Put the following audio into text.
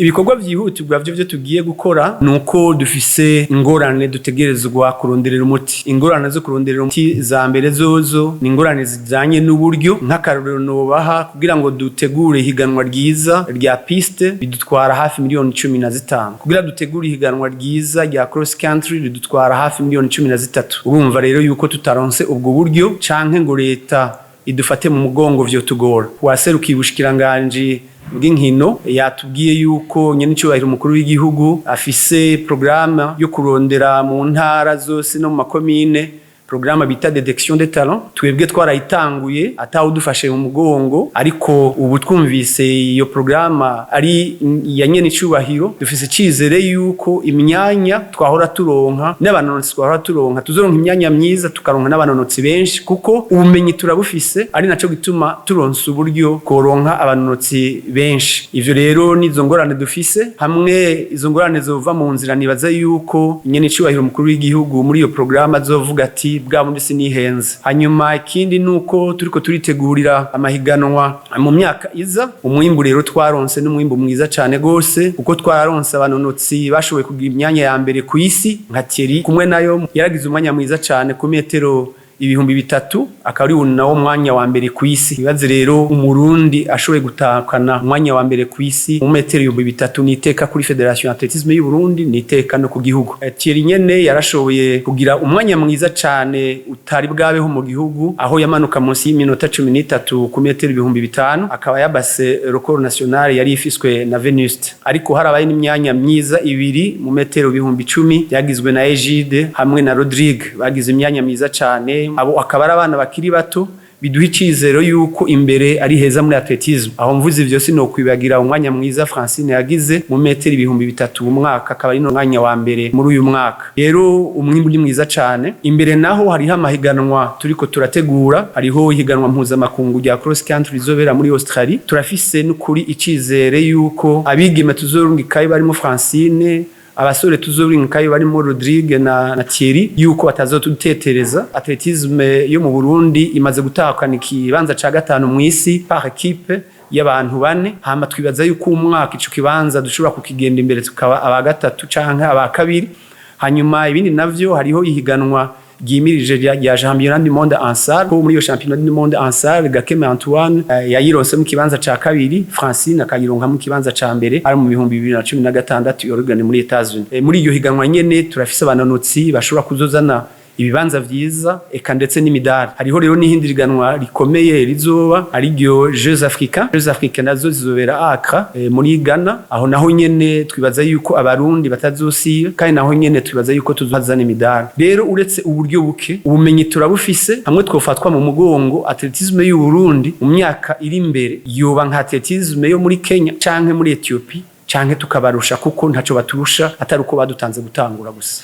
Ibikorwa vyihutirwa vyo tugiye gukora nuko dufise ingorane dutegerezwa kuronderera umuti. Ingorane zo kuronderera umuti za mbere zozo ni ingorane zijanye n'uburyo. Nk'akarorero nobaha, kugira ngo dutegure ihiganwa ryiza rya piste bidutwara hafi miliyoni 15, kugira dutegure ihiganwa ryiza rya cross country ridutwara hafi miliyoni 13. Urumva rero yuko tutaronse ubwo buryo canke ngo leta idufate mu mugongo, vyotugora. Waserukiye ubushikiranganji bw'inkino yatubwiye yuko nyenicubahiro umukuru w'igihugu afise programme yo kurondera mu ntara zose no mu makomine, programme bita détection des talents. Twebwe twarayitanguye atawudufashe mu mugongo, ariko ubu twumvise iyo programme ari ya nyenicubahiro, dufise icizere yuko imyanya twahora turonka n'abanonotsi twahora turonka, tuzoronka imyanya myiza, tukaronka n'abanonotsi benshi, kuko ubumenyi turabufise, ari naco gituma turonse uburyo koronka abanonotsi benshi. Ivyo rero nizo ngorane dufise. Hamwe izo ngorane zova mu nzira, nibaza yuko nyenicubahiro umukuru w'igihugu muri iyo programme azovuga ati: "Bwa bundi sinihenze." Hanyuma ikindi nuko turiko turitegurira amahiganwa mu myaka iza. Umwimbu rero twaronse n'umwimbu mwiza cane gose, kuko twararonse abanonotsi bashoboye kugira imyanya ya mbere ku isi, nka Thierry kumwe nayo yaragize umwanya mwiza cane ku metero 3000, akaba ari nawo mwanya wa mbere ku isi. Ibaze rero Umurundi ashoboye gutahukana umwanya wa mbere ku isi mu metero 3000, ni iteka kuri Fédération Athlétisme y'u Burundi, ni iteka no ku gihugu. Thierry nyene yarashoboye kugira umwanya mwiza cane utari bwabeho mu gihugu, aho yamanuka munsi y'iminota 13 ku metero 5000, akaba yabase record national yari ifiswe na Venuste. Ariko harabaye n'imyanya myiza ibiri mu metero 10,000 yagizwe na Egide hamwe na Rodrigue, bagize imyanya myiza cane. Abo akaba ari abana bakiri bato, biduha icizero yuko imbere ari heza muri athlétisme. Aho mvuze ivyo, sinokwibagira umwanya mwiza Francine yagize mu metero 3000 mu mwaka, akaba ari no mwanya wa mbere muri uyu mwaka. Rero umwimbu ni mwiza cane. Imbere naho hariho amahiganwa turiko turategura, hariho ihiganwa mpuzamakungu rya cross country rizobera muri Australie. Turafise n'ukuri icizere yuko abigeme tuzorungikayo barimo Francine, abasore tuzorinkayo barimo Rodrigue na Thierry, yuko batazodutetereza. Athlétisme yo mu Burundi imaze gutahukana ikibanza ca gatanu mu isi par équipe y'abantu bane. Hama twibaza yuko umwaka ico kibanza dushobora kukigenda imbere, tukaba aba gatatu canke aba kabiri. Hanyuma ibindi navyo, hariho ihiganwa ryimirije rya championnat du monde en salle. Ko muri iyo championnat du monde en salle, Gakeme Antoine yayironse mu kibanza ca kabiri, Francine akayironka mu kibanza ca mbere, ari mu 2016 yorgane muri Etats-Unis. Muri iyo higanwa nyene turafise abanonotsi bashobora kuzozana ibibanza vyiza, eka ndetse n'imidari. Hariho rero n'ihindi riganwa rikomeye rizoba, ariryo Jeux Africains. Jeux Africains nazo zizobera Accra, muri Ghana. Aho naho nyene twibaza yuko Abarundi batazosiba, kandi naho nyene twibaza yuko tuzazana imidari. Rero uretse uburyo buke, ubumenyi turabufise. Hamwe twofatwa mu mugongo, athlétisme y'u Burundi mu myaka iri imbere yoba nka athlétisme yo muri Kenya canke muri Ethiopie, canke tukabarusha, kuko ntaco baturusha atari uko badutanze gutangura gusa.